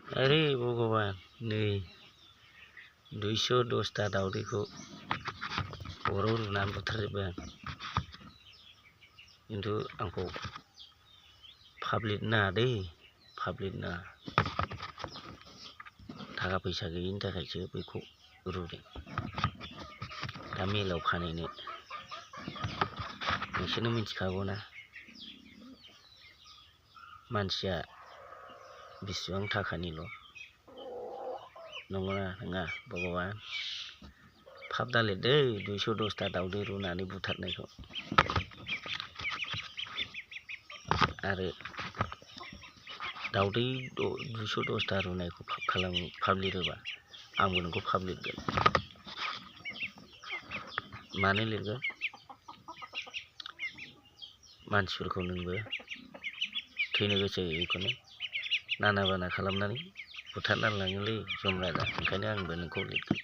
আরে ভগবান नै 210 टा दाउदैखौ अराव रुनानै बुथारजोब्बाय आं खिन्थु आंखौ फाब्लिक नाङा दै फाब्लिक नाङा थाखा फैसा गैयिनि थाखायसो बेखौ रुदों दा मेलाव फानहैनो नोंसोरनो मिथिखागौ ना मानसिया बेसेबां थाखानिल' नंगौना नङा भगवान फाब दालेदै 210 टा दाउदै रुनानै बुथारनायखौ आरो दाउदै 210 टा रुनायखौ फाब लिरोबा आंबो नोंखौ फाब लिरगोन मानो लिरगोन मानसिफोरखौ नोंबो थैनो गोसो बेखौनो नाना बाना खालामनानै बुथारना लाङोलै जमराजा ओंखायनो आंबो नोंखौ लिरगोन